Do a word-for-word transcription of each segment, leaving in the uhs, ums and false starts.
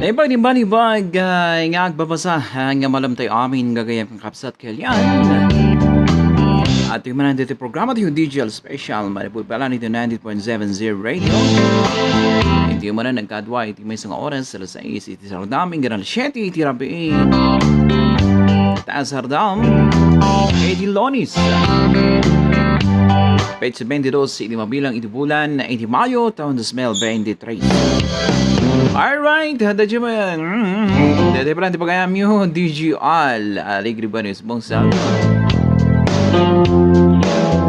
Ipagdimbanibag, ah, nga agbabasa, ah, nga malam tayo amin, gagayam kang kapsat kalian. At yung mga nandito programa tayo, D J L Special, Maripulpalan, ito ninety point seven zero Radio. Iti man nagkadwa, iti may isang oras, alas sais, iti sardam, inggan alas siyete, iti rabii. Taas sardam, iti Lonis. Page twenty-two, iti mabilang, iti bulan, iti Mayo, taon dos mil veintitrés. Alright, hada dyan man. Mm, mm, mm. Dede pa lang, di pa kaya myo, D G R. Alegre ba ni Bong Sam?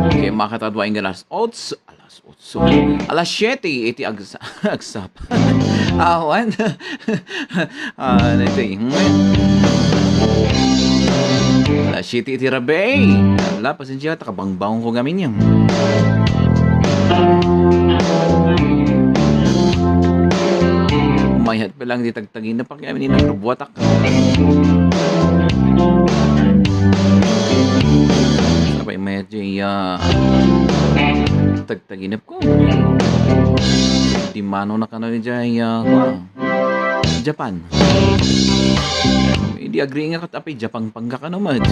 Okay, makatadwa yung alas otso, alas otso. Alas siyete, iti agsa-, agsap. Awan. Ah, ano ito eh? Hmm. Alas siyete, iti rabii. Ala, pasensya, takabangbang ko gamin yan. Mayat pa lang di tagtagin na pa kaya minin nagrubuatak. Sabay mayat di, ah, tagtaginap ko. Di mano na kano di, ah, Japan. Hindi agree nga kat apay Japan pangga kano, Mads.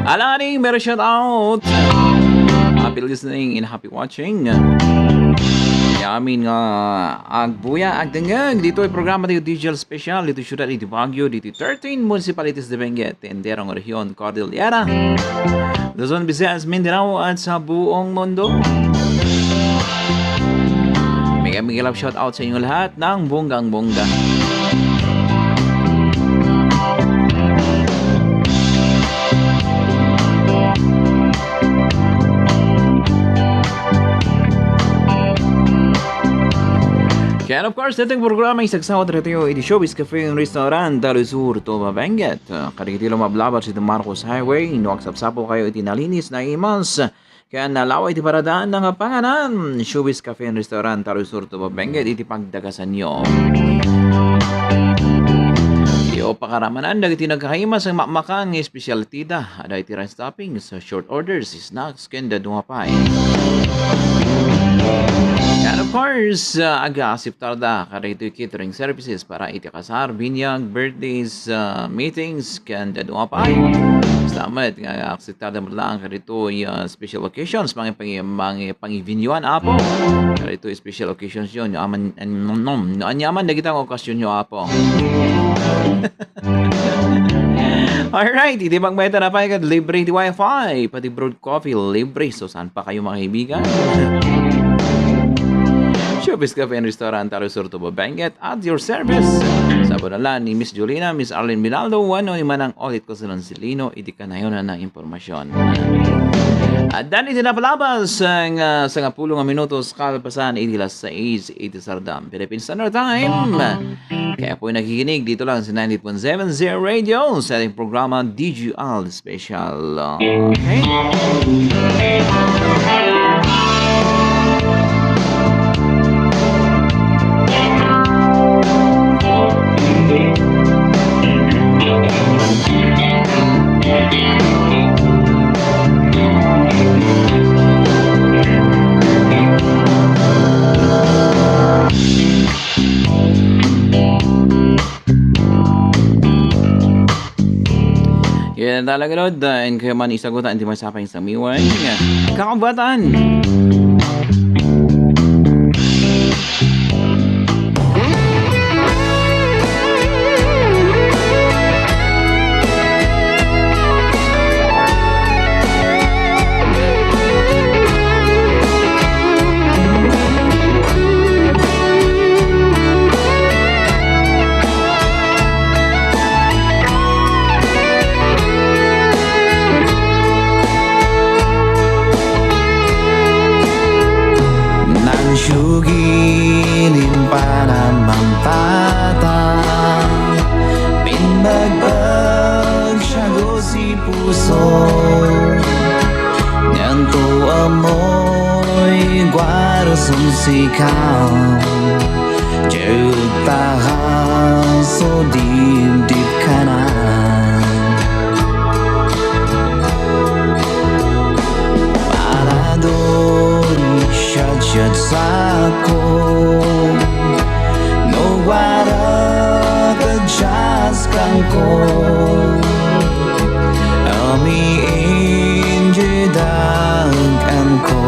Alani, merry shout out. Happy listening and happy watching. Yamin nga agbuya, agdengeg. Dito ay programa tayo, D J L Special. Dito syudad, dito Baguio, dito thirteen municipalities de Benguet, Tendero nga rehiyon, Cordillera, Luzon, Visayas, Mindanao, at sa buong mundo. Mega, mega love shout out sa inyo lahat ng bonggang-bongga. Kaya, of course, dating programa yung sagsawat retayo iti Showbiz Cafe and Restaurant, Talusur, Tuba, Benguet. Ah, kadagiti lumablabas iti Marcos Highway, no agsapsapo kayo iti nalinis na imas, kaya nalawa iti paradaan nga panganan, Showbiz Cafe and Restaurant, Talusur, Tuba, Benguet, iti pagdagasanyo. Iyo, pakaramanan, dagiti nagkaimas ang makmakan nga specialty da, ada iti rice toppings, short orders, snacks, ken dadduma pay. And of course, uh, aga-akseptar da kadagitoy catering services para iti kasar, binyag, birthdays, uh, meetings, ken dadduma pay. Salamat nga akseptar da met laeng kadagitoy, uh, special occasions, mga pangi-, mga pangibinyuan, Apo. Kadagitoy special occasions yon, no, aman, an-, no, no, no, ania man dagita nga okasyon yo, Apo. Alright, iti pagmayat na pay ket libre ti wifi, pati brewed coffee libre. So, saan pa kayo, mga kaibigan? Showbiz Cafe and Restaurant, Talusur, Tuba, Benguet, at your service. Sa pangalan ni Miss Jolina, Miss Arlene Binaldo, wenno ni Manang Olit Cosilon Silino, iti kanayon na ng impormasyon. At dan iti napalabas ang, ah, sangapulo nga minutos kalpasan iti alas sais iti sardam Philippine Standard Time. Kaya po nakikinig dito lang sa ninety point seven zero Radio sa ating programa D G L Special. Okay? Yan talaga, Lord. Ah, and kayo man isagutan, hindi masapay sa miway. Kakabatan! Nang sugilin panamangpata, pinbagbag siya puso, nganto amoy guarson sika, jegta so dibdib kana. Paradori siya, Sako, no warek a dias kenko, amin diay dag-anko,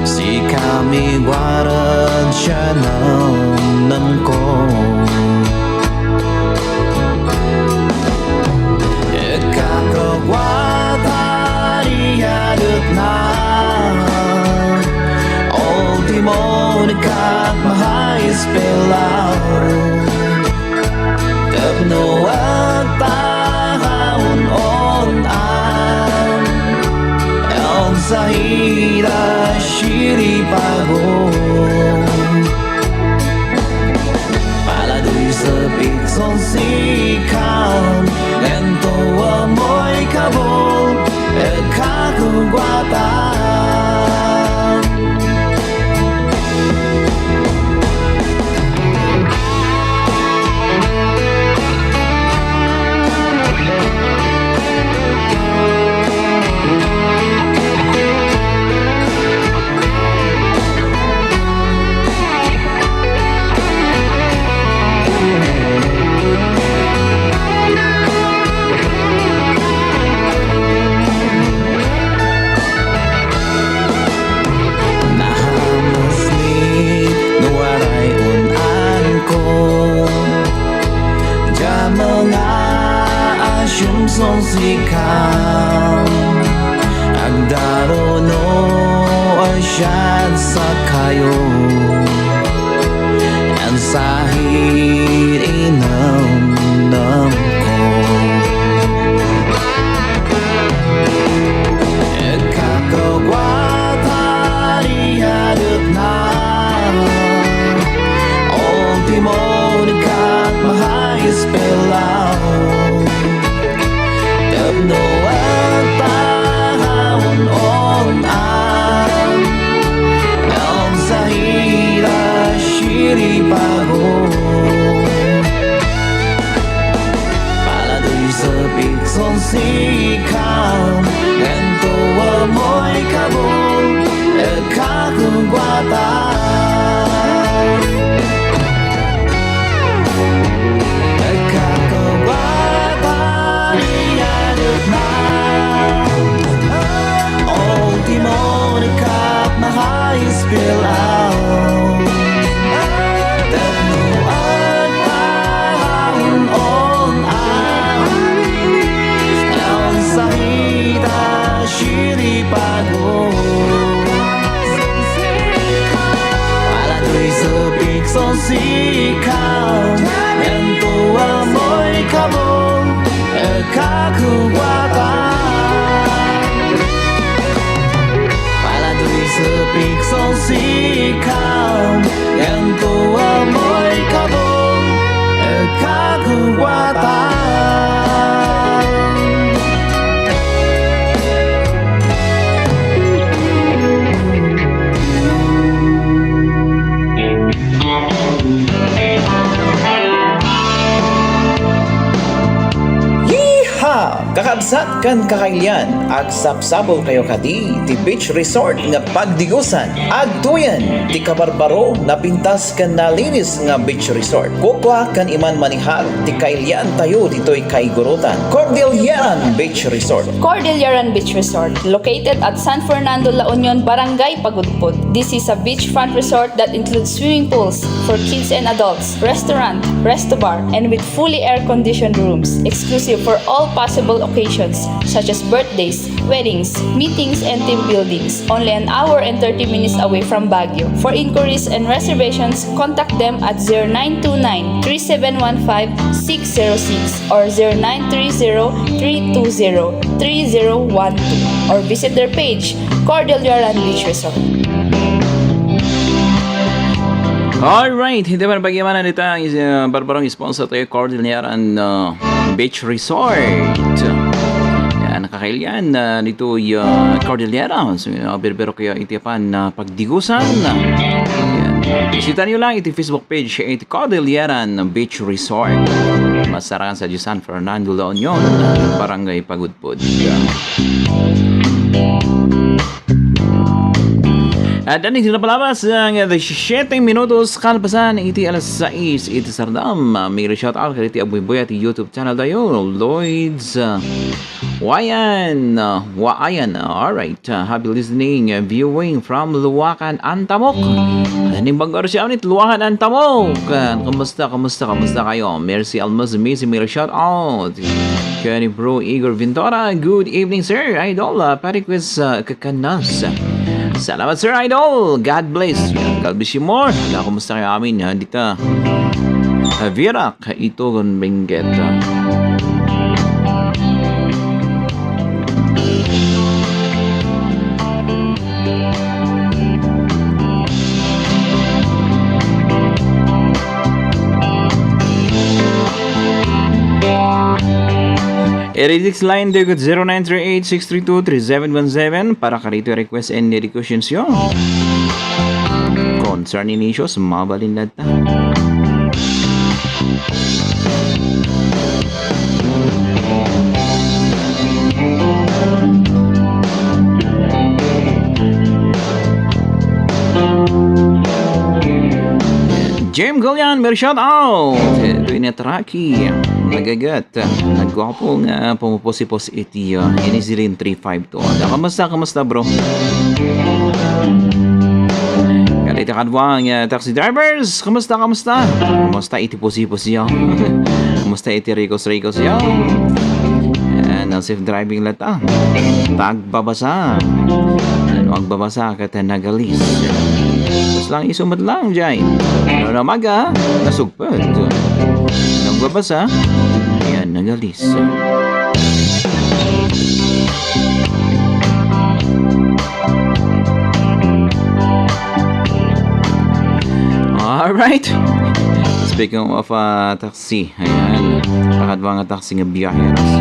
sikami warek a nemnemko. Ikaw kagwatan a riadetna, ultimo ket maispelaw. Tapno agtahaon on-an, onsahida siripago. Paladoy sa pikson sikam, ngento a moy kabol, ikaw kagwatan. Nahamasnik no waray un-anko, diay mangaasyum son sikam, agdaro no siad sakayo, onsahida nemnemko. Ikaw kagwatan a riadetna, ultimo ket maispelaw. Tapno agtahaon on-an, onsahida siripago. Paladoy sa pikson sikam, ngento a moy kabol, ikaw kagwatan. Ikaw kagwatan a riadetna, ultimo ket maispelaw. Tapno agtahaon on-an, onsahida siripago. Paladoy sa pikson sikam, ngento a moy kabol, ikaw kagwatan. Paladoy sa pikson sikam, ngento a moy kabol, ikaw kagwatan. Yeehaw! Kakabsat ken kakailian, agsapsapulkayo kadi ti beach resort nga pagdigusan. Agtuyen ti kabarbaro, napintas ken nalinis nga beach resort. Kukua ken iman manihag ti kailiantayo ditoy kaigurutan. Cordilleran Beach Resort. Cordilleran Beach Resort, located at San Fernando, La Union, Barangay Pagudpud. This is a beachfront resort that includes swimming pools for kids and adults, restaurant, resto bar, and with fully air-conditioned rooms, exclusive for all possible occasions such as birthdays, weddings, meetings, and team buildings. Only an hour and thirty minutes away from Baguio. For inquiries and reservations, contact them at zero nine two nine, three seven one five, six zero six or zero nine three zero, three two zero, three zero one two, or visit their page, Cordilleran Beach Resort. Alright, hindi man pag-iwanan dita ang, uh, barbarong sponsor tayo, Cordilleran, uh, Beach Resort. Yan, nakakailian, uh, dito, uh, Cordillera. So, uh, pero, pero kaya iti apan, uh, pagdigusan. Yan. Bisita niyo lang iti Facebook page, iti Cordilleran Beach Resort. Masarakan sa San Fernando, La Union, Barangay Pagudpud. At dagiti napalabas nga disisiete minutos kalpasan iti alas sais iti sardam. Mega shout out kadagiti agbuybuya ti YouTube channel tayo, Lloyd's, uh, Wayan, uh, Waayan. All right, uh, happy listening, uh, viewing from Luwakan, Antamok. Aning bag-o siya unit, Luwakan, Antamok. Uh, kumusta, kumusta, kumusta kayo? Mercy Almas, Missy, mega shout out. Kenny Bro Igor Vintora, good evening, sir. Idol, uh, pa-request, uh, Kanas. Salamat, Sir Idol. God bless. God bless you more. Ala, kumusta kayo amin, ha? Dita. Avira, kaito, kon bengket. Iti text line, zero nine three eight six three two three seven one seven para kadagiti request and dedications yo. Concerning issues, mabalin na ta. Jem Golian, mega shout out. Ito yung natraki. Nagagat. Nagwapo nga pumupusipos iti, uh, ini zero three five two. Ada, kamusta, kamusta, bro? Kadagiti kadua nga taxi drivers, kamusta, kamusta? Kamusta iti pusipos yo? Kamusta iti rikos-rikos yo? Yan, ang safe driving lata. Tagbabasa. Ano, agbabasa ket nagalis. Tapos lang, isu met lang, jay. Ano na maga, nasugpet. Nagbabasa, ayan, nagalis. Alright. Speaking of, uh, taxi, ayan. Kakadua nga taxi nga biyaheros.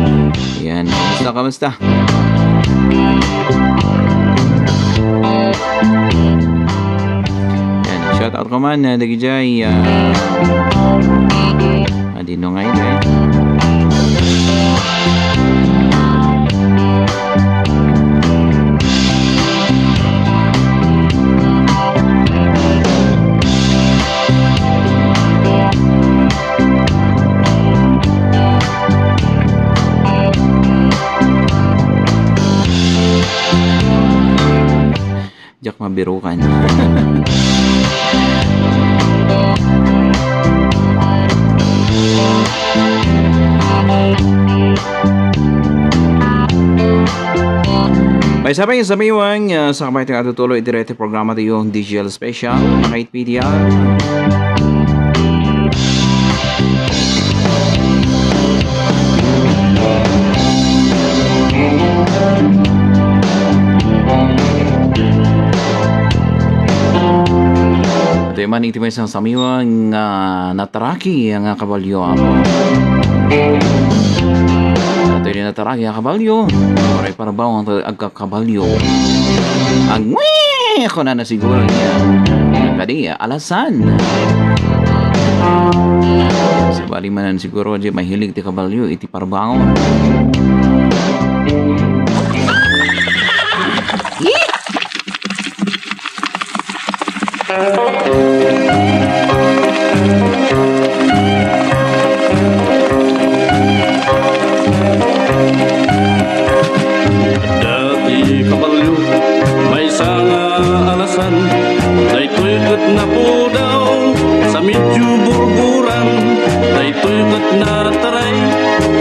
Ayan. Kamusta, kamusta? Yan, shout out ko man, uh, dagijay, uh, adino nga ito, eh. Diak mabirukan. May sabay, sabay, uh, sa kabay tayo atutuloy iti programa tayo, D J L Special, mga P D R. Itoy man iti maysa nga samiwang, ah, nataraki nga kabalyo, apo. Itoy di nataraki nga kabalyo. Uray parbaw nga agkakabalyo. Agwe! Ako na na siguro niya. Kadi, alasan. Sabali man siguro, di mahilig ti kabalyo, iti parbangon. Dati kabalyo, maysa nga alasan, daytoy ket napudaw sa medyo burburan, daytoy ket nataray,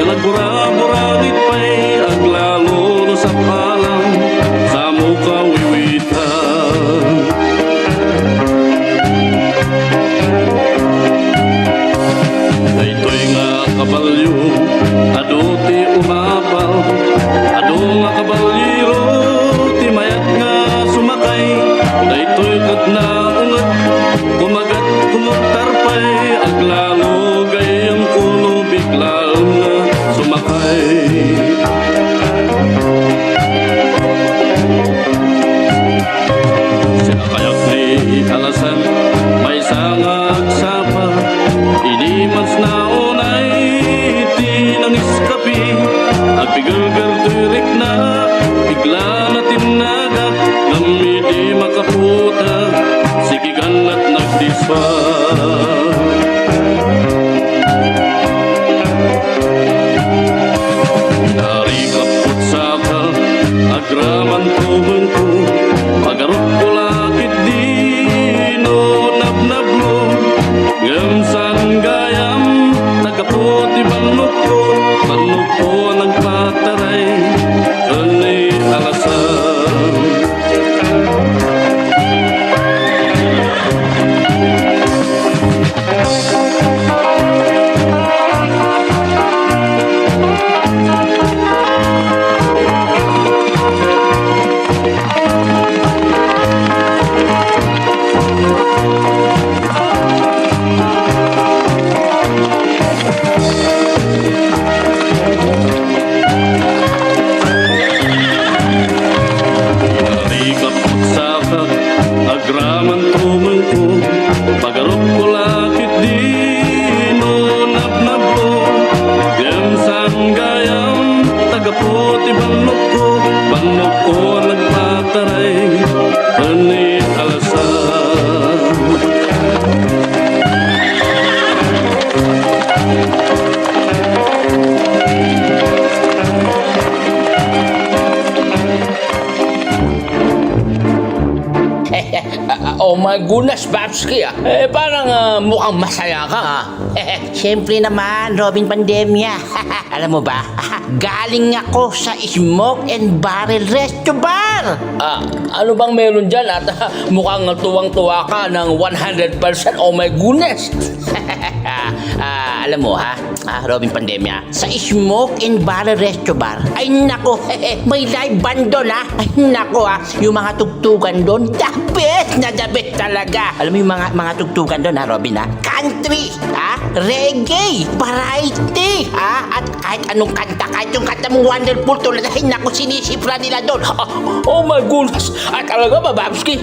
kalagura-buragit pay, aglalo no sapalang, sa mukawiwit. Daytoy nga kabalyo, adu ti umapal, adu nga kabalyero ti mayat nga sumakay. Daytoy ket naunget, kumagat, kumugtar pay, aglalo gayam kuno biglaem nga sumakay. Siak kayak ni alasan, maysa nga agsapa, idi mas naunay ti nangiskapi, agpigelgel ti rikna, bigla na tinnagak, ngem idi makaputa, Narikap putsaka, agraman tumengko, pagarupko la ket dino nabnablo, ngem saan gayam, nagapu ti bannogko, bannogko a nagpataray, ken ni alasan. Narikap putsaka, agraman tumengko, pagarupko la ket dino nabnablo, ngem saan gayam, nagapu ti bannogko, bannogko a nagpataray, ken ni alasan. Oh my goodness, Babski, ah. Eh, parang, ah, mukhang masaya ka, ah. Siyempre naman, Robin Pandemia. Alam mo ba, galing ako sa Smoke and Barrel Resto Bar. Ah, ano bang meron dyan? At, ah, mukhang tuwang-tuwa ka ng one hundred percent. Oh my goodness. Ah, alam mo, ha? Ah, Robin Pandemia, sa Smoke and Barrel Resto Bar, ay nako, may live band doon, ha? Ay nako, ha? Yung mga tugtugan doon, the best na the best talaga. Alam mo yung mga, mga tugtugan doon, ha, Robin, ha? Country, ha? Reggae, variety, ha? At kahit anong kanta, kahit yung kanta mong Wonderful Tonight, ay nako, sinisipra nila doon. Oh, oh my goodness! Ah, talaga ba, Babski?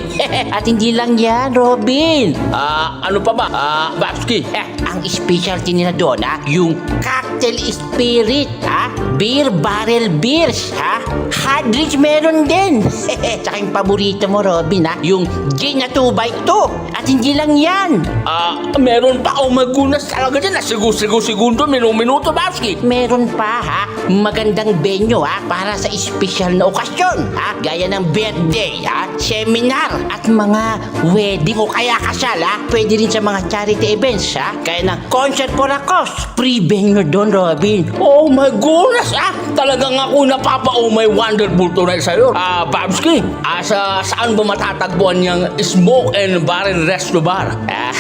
At hindi lang yan, Robin. Ah, ano pa ba? Ah, Babski. Ang specialty nila doon, ha, yung cocktail spirit, ha, beer barrel beers, ha, hard drinks meron din. Tsaka yung paborito mo, Robin, ha, yung gin na two by two. At hindi lang yan. Ah, meron pa. Oh my goodness, talaga dyan. Sigo-sigo-segundo, minu-minuto, Babski. Meron pa, ha, magandang venue, ha, para sa espesyal na okasyon, ha, gaya ng birthday, ha, seminar, at mga wedding o kaya kasal, ha? Pwede rin sa mga charity events, ha? Kaya ng Concert for a Cause, free venue doon, Robin. Oh my goodness, ah! Talagang ako napapa-oh my wonderful tonight sa'yo, ah, Babski. Ah, sa, saan ba matatagpuan yung Smoke and Barrel Resto Bar? Ah,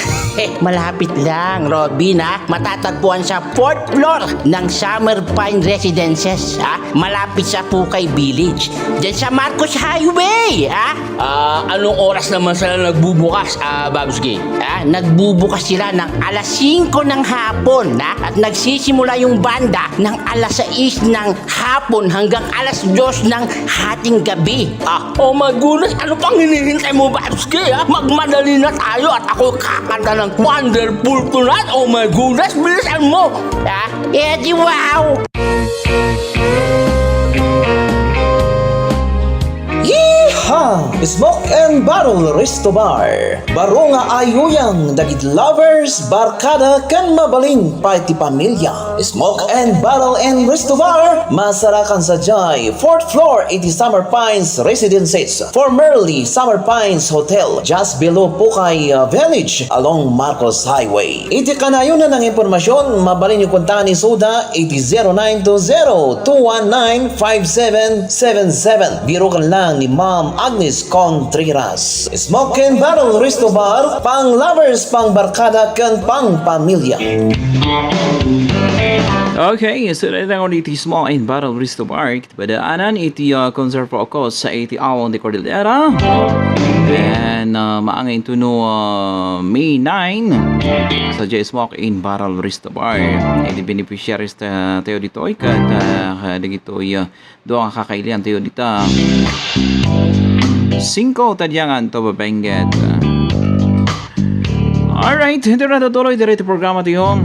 malapit lang, Robin, ha? Matatagpuan sa fourth floor ng Summer Pine Residences, ha? Malapit sa Pukay Village. Diyan sa Marcos Highway, ha? Ah, anong oras naman sila nagbubukas, ah, Babski? Ah, nagbubukas sila ng alas singko ng hapon, ha? At nagsisimula yung banda ng alas sais ng hapon hanggang alas dos ng hating gabi. Ah, oh my goodness, ano pang hinihintay mo, Babski, ha? Magmadali na tayo at ako kakanta ng Wonderful Tonight. Oh my goodness, bilisan mo! Ha? Eh, di wow! Yeehaw! Smoke and Barrel Resto Bar. Baro nga ayuyang dagiti lovers, barkada, ken mabalin pay ti pamilya. Smoke and Barrel and Resto Bar, masarakan sadiay fourth floor iti Summer Pines Residences, formerly Summer Pines Hotel, just below Pukay, uh, Village, along Marcos Highway. Iti kanayon nga impormasyon, mabalinyo kontaen isuda iti zero nine two zero two one nine five seven seven seven. Biroken lang ni Ma'am Agnes Contreras. Smoke and Barrel Resto Bar, pang lovers, pang barkada, ken pang pamilya. Okay, so dayta nga iti Smoke and Barrel Resto Bar. Padaanan iti, ah, Concert for a Cause sa iti Awang de Cordillera. And, ah, maangay intono, ah, May nine, sadiay Smoke and Barrel Resto Bar. Iti beneficiaries ta-, tayo ditoy, ket, ah, dagitoy, ah, dua nga kakailian tayo dita. Singko, tadiangan to, babengget. Alright, hindi na tutuloy diri ti programa tayo.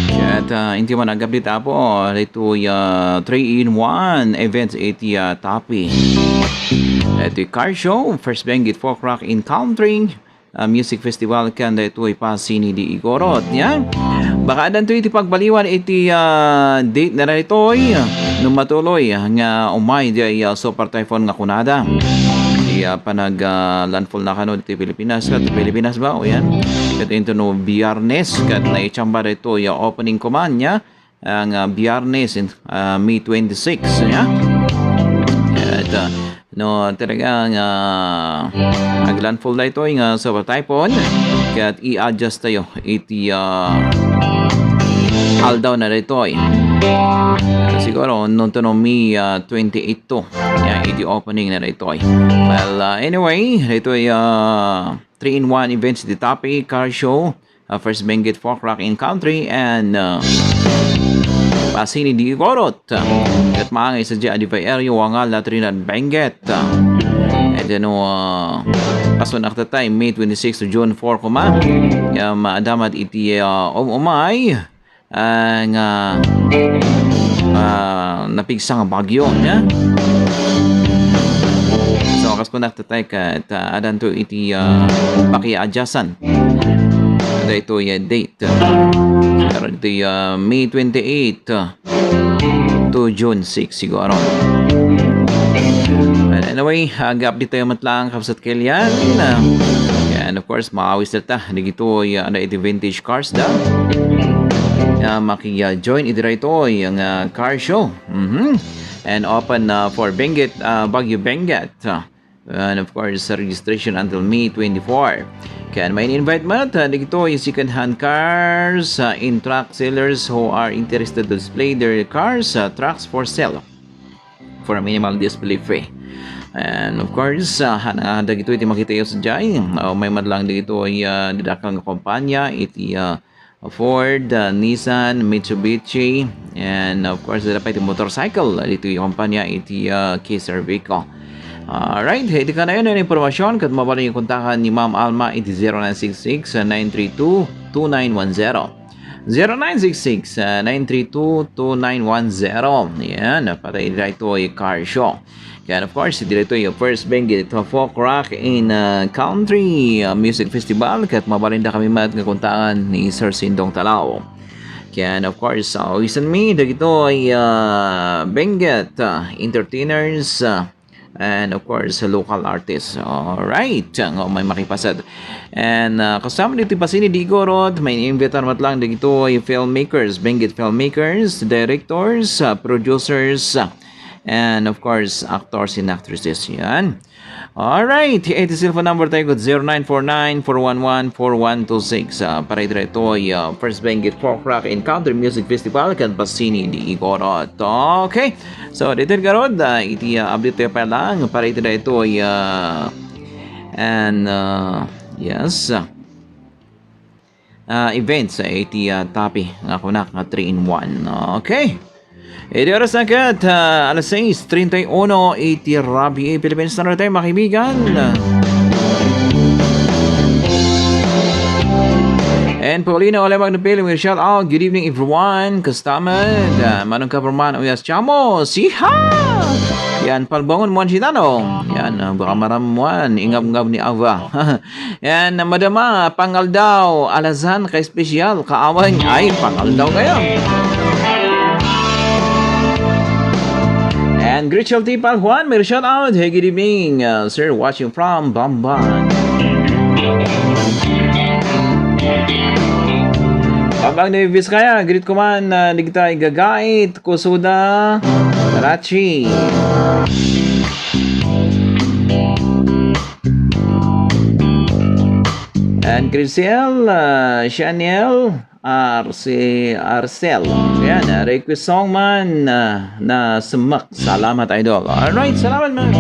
Ket, ah, inti man agabit apo, daytoy, ah, three-in-one events iti, ah, Tapi. Iti car show, first benggit folk rock in country, ah, Music Festival ken daytoy Pasini di Igorot, ya. Baka addanto iti pagbaliwan iti, ah, date na daytoy, no matuloy nga umay di, ah, Super Typhoon nga kunada. Di, ah, panag, ah, landfall na kano ditoy Pilipinas, ket Pilipinas ba? O yan. Ket into no Biyernes, ket naitsamba daytoy, ah, opening kuman, ya. Ang, ah, Biyernes, in, ah, May twenty-six, ya. At, ah, no, talagang, ah, naglandfall daytoy nga Super Typhoon. Ket i-adjust tayo iti, ah, aldaw na daytoy. Siguro, nunto no May, ah, twenty-eight to. Ya, iti opening na daytoy. Well, ah, anyway, daytoy, ah, three-in-one events, the Tapi Car Show, uh, First Benguet Folk Rock in Country, and, uh, Pasini di Igorot. Ket maangay sadiay a Divay Area, Wangal, Latrina, and Benguet. Iti no, uh, kasunaktatay, May twenty-six to June four koma. Ya, maadamat iti, uh, um-, umay, ah, nga, ah, napigsa nga bagyo, ya. So, kas kunak tatay ket, ah, addanto iti, ah, pakiadjustan. Daytoy, ah, date. Pero iti, ah, May twenty-eight, ah, to June six siguro. And anyway, ag-update tayo met lang, Kapsat Kelian. Ah, and of course, maawis ta, dagitoy, ah, ano, iti vintage cars da. Ah, maki, ah, join iti daytoy nga, ah, car show. Mhm. And open, ah, for Benguet, ah, Baguio Benguet. Ah, and of course, registration until May twenty-four. Ken may invite met, ah, dagitoy second-hand cars, ah, in truck sellers who are interested to display their cars, ah, trucks for sale for a minimal display fee. And of course, ah, han-, ah, dagitoy ti makitayo sadiay. Ah, umay met lang dagitoy, ah, didakkel nga kompanya iti, ah, Ford, ah, Nissan, Mitsubishi, and of course, dida pay ti motorcycle, ditoy kompanya iti, ah, K Serbico. Alright, iti kanayon nga impormasyon, ket mabalin nga kontaken ni Ma'am Alma iti zero nine six six, nine three two, two nine one zero. Zero nine six six, ah, nine three two, two nine one zero. Yan, patay daytoy car show. Yan, of course, daytoy First Benguet Folk Rock in, ah, Country, ah, Music Festival. Ket mabalinda kami met nga kontaken ni Sir Sindong Talao. Yan, of course, uh, listen me, dagitoy, ah, Benguet, ah, entertainers, ah, and of course, local artists. Alright, nga may makipasad. And, ah, kasama ditoy Pasini di Igorot, may invitar met lang dagitoy filmmakers, Benguet filmmakers, directors, ah, producers, ah, and of course, actors and actresses. Yan. Alright, iti cellphone number tayo ket zero nine four nine, four one one, four one two six. Ah, para iti daytoy, ah, First Benguet Folk Rock and Country Music Festival ken Pasini di Igorot. Okay. So, daytoy garud, ah, iti, ah, update tayo pa lang para iti daytoy, ah, and, ah, yes, ah, ah, events, ah, iti, ah, Tapi nga kunak nga three in one. Okay. Iti oras na ket, ah, alas sais treinta y uno iti rabii Philippine Standard Time, mga kaibigan. And Paulina Olemag na Pili, shout out. Good evening, everyone. Kastamed, ah, Manong Kaperman, Uyas Chamo, Siha! Yan, palbangon mo, Sinano. Yan, ah, baka marammuan, ingab-ngab ni Ava. Yan, madama, pangaldaw, alasan, ka-special, kaaway. Ay, pangaldaw kayo. And Grichel T. Paljuan, may shout out. Hey, good evening, uh, sir, watching from Bamban. Bambang ni Vizcaya, greet ko man, uh, digitay gagait, kusuda, rachi. And Crisel, ah, Chanel, Arce-, Arcel. Ayan, ah, request song man, ah, na sumak. Salamat, idol. Alright, salamat, man.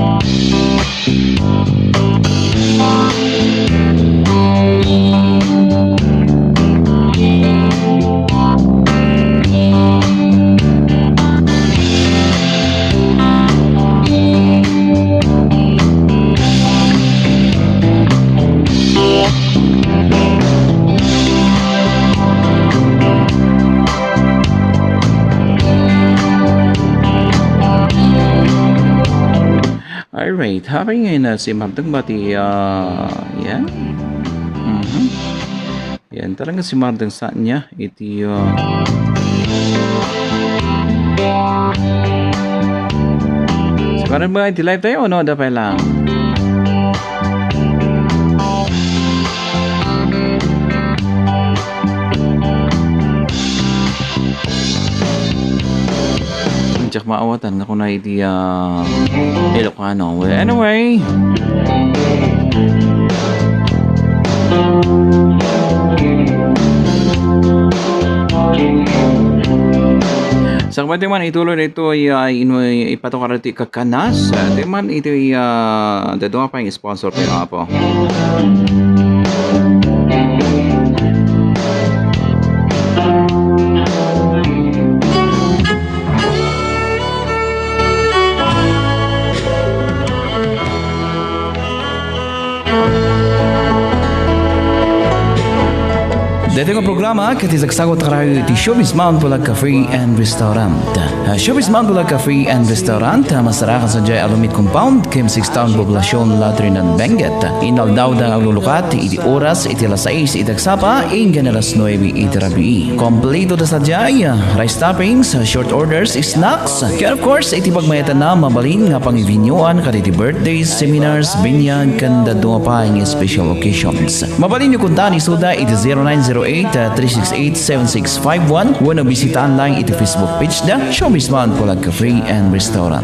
Alright, happy ngayon na si Ma'am Tagmati, ah, yan. Hmm? Yan, talaga si Mardeng sa niya. Iti, uh, sa karon ba, iti live tayo, no? Dapat lang. Diak maawatan nga kuna iti, ah, Ilocano. Well, anyway. Sa kabati man, ituloy na ito ay, ay ino-, ipatukar iti kakanas. Ah, di man ito ay, ah, daduma pa yung sponsor ko, Apo. Daytoy nga programa ket isagsagut karayo iti Showbiz Mount Bulag Cafe and Restaurant. Ah, Showbiz Mount Bulag Cafe and Restaurant, ah, masarakan sadiay a Lumit Compound, Kim Six Town, Poblacion, La Trinidad, Benguet. Inaldaw da aglulukat iti oras iti alas sais iti agsapa, inggan alas nuebe iti rabii. Kompleto da sadiay, ah, rice toppings, ah, short orders, snacks, ken of course, iti pagmayatanna, mabalin nga pangivinyoan kadagiti birthdays, seminars, binyag, ken dadduma pay nga special occasions. Mabalinyo kuntan isuda iti zero nine zero eight, three six eight, seven six five one wenno bisitaan lang iti Facebook page da, Showbiz Mount Bulag Cafe and Restaurant.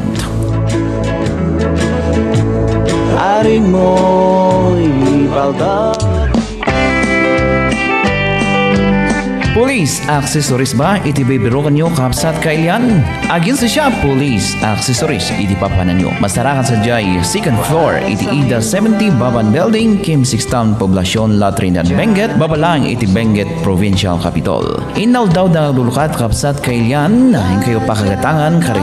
Arin mo ipalda. Police accessories ba iti bibirukanyo, kabsat, kailian? Aginsa siya, Police accessories iti papananyo. Masarakan sadiay second floor iti Ida seventy Baban Building, Kim Six Town, Poblacion, La Trinidad, Benguet, baba lang iti Benguet Provincial Capitol. Inaldaw da aglulukat, kabsat, kailian, inkayo pakagatangan kadagiti